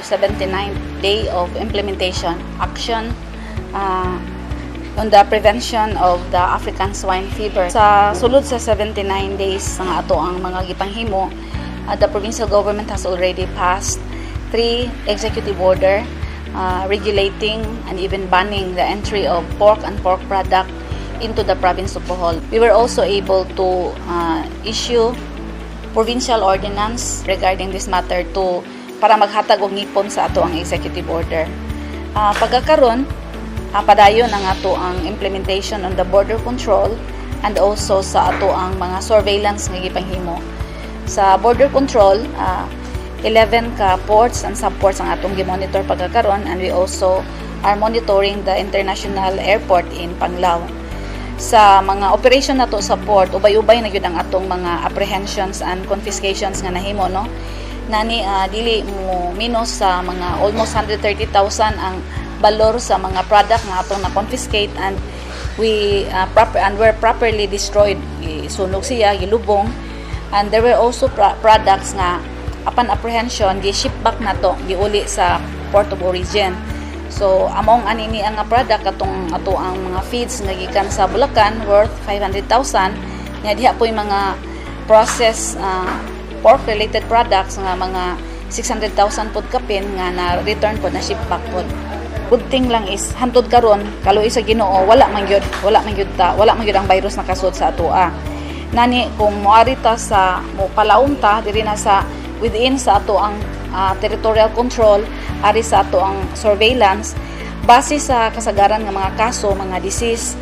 our 79th day of implementation action on the prevention of the African swine fever. Sa sulod sa 79 days nga ato ang mga gipanghimo, the provincial government has already passed three executive order regulating and even banning the entry of pork and pork product into the province of Bohol. We were also able to issue provincial ordinance regarding this matter to para maghatag og ngipon sa ato ang executive order. Pagkakaron, padayon ang ato ang implementation on the border control and also sa ato ang mga surveillance nga gipanghimo. Sa border control, 11 ka ports and subports ang atong gi-monitor pagkakaron, and we also are monitoring the international airport in Panglao. Sa mga operation nato sa port, ubay-ubay na gyud ang atong mga apprehensions and confiscations nga nahimo, no? Nani dili mo minus sa mga almost 130,000 ang balor sa mga product nga atong na-confiscate and we proper and were properly destroyed, gisunog siya, gilubong. And there were also products nga upon apprehension gi-ship back nato, giuli sa port of origin. So among ani ni ang nga product, katong ato ang mga feeds nga gikan sa Bulacan worth 500,000 nga diha po'y mga process pork related products nga mga 600,000 pod kapin nga na return pod, na ship back pod. Good thing lang is hantod karon, kaluoy sa Ginoo, wala man gyud ta, wala man gyud ang virus nakasud sa atoa. Nani kung moari ta sa mo palaom ta diri na sa within sa ato ang territorial control, ari sa ato ang surveillance, base sa kasagaran nga mga kaso, mga disease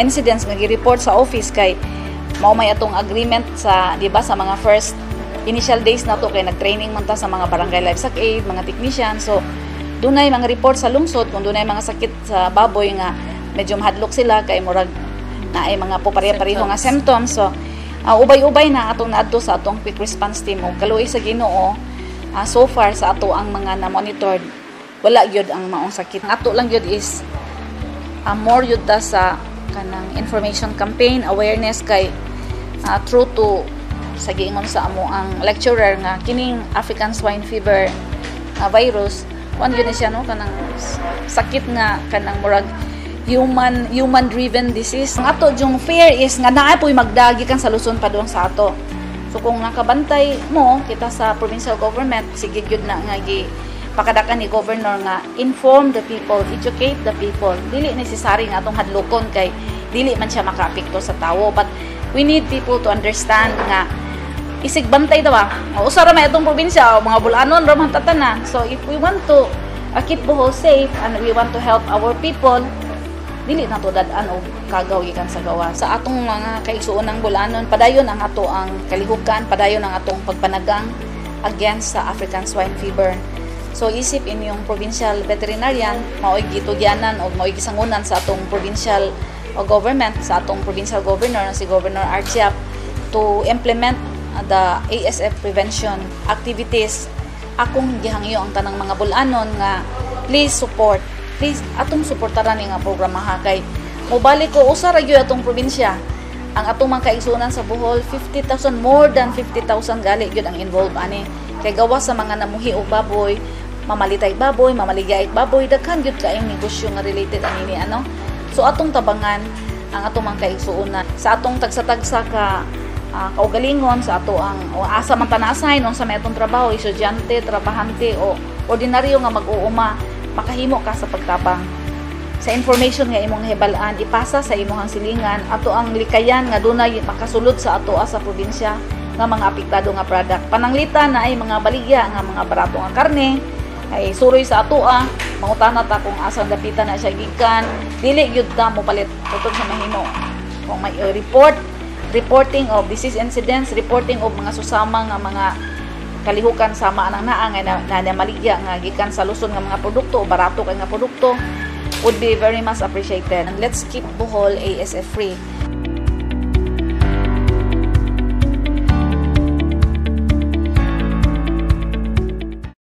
incidents nga gi-report sa office, kay mao may atong agreement sa, di ba, sa mga first initial days nato, kay nag-training man ta sa mga barangay livestock aid, mga technician. So dunay mga report sa lungsod kung dunay mga sakit sa baboy nga medyo mahadlok sila kay murag naay mga po pareho-pareho nga symptoms. So ubay-ubay na atong naadto sa atong quick response team ug kaluoy sa Ginoo, so far sa ato ang mga na-monitored, wala gyud ang maong sakit. Ang ato lang gyud is more gyud ta sa kanang information campaign, awareness, kay true to sa giingon sa amo ang lecturer nga kining African swine fever virus, kuan gyud ni siya, no, kanang sakit nga kanang murag human human driven disease. Ang ato yung fear is nga naa po'y magdagi kan sa Luzon padung sa ato. So kung nakabantay mo kita sa provincial government, sige gyud na nga gi pakadakan ni governor nga inform the people, educate the people. Dili necessary nga atong hadlokon kay dili man siya makaapekto sa tawo, but we need people to understand nga isig bantay daw ba. Usa ra may atong probinsya, mga Bol-anon ra man tanan. So if we want to keep Bohol safe and we want to help our people, dili na to dad-an og kagaw gikan sa gawas. Sa atong mga kaigsuonang Bol-anon, padayon ang ato ang kalihukan, padayon ang atong pagpanagang against sa African swine fever. So isip inyong provincial veterinarian, mao'y gitugyanan o mao'y gisangunan sa atong provincial o government, sa atong provincial governor, si Governor Archie Yap, to implement the ASF prevention activities. Akong gihangyo ang tanang mga Bol-anon nga please support, please atong suportaran ni nga programa ha, kay mobalik ko, usa ra gyud atong probinsya. Ang atong mga kaigsuonan sa Bohol, 50,000, more than 50,000 gali gyud ang involved ani, kay gawas sa mga namuhi og baboy, mamalitay baboy, mamaligya baboy, daghan gyud kaayong negosyo nga related ani ni ano. So atong tabangan ang atong mga kaigsuonan sa atong tagsa-tagsa ka kaugalingon, sa ato ang o asa man ta na-assign, unsa may atong trabaho, estudyante, trabahante o ordinaryo nga mag-uuma, makahimo ka sa pagtabang sa information nga imong nahibal-an, ipasa sa imong silingan. Ato ang likayan nga dunay makasulod sa ato sa probinsya nga mga apektado nga product. Pananglitan na ay mga baligya nga mga barato nga karne ay suroy sa atoa, mangutana ta kung asa dapitan na siya gikan. Dili gyud ta mo palit tutod sa mahimo. Kung may reporting of disease incidents, reporting of mga susama nga mga kalihukan sama anang naa nga na maligya nga gikan sa Luzon nga mga produkto o barato kay nga produkto would be very much appreciated. And let's keep Bohol ASF free.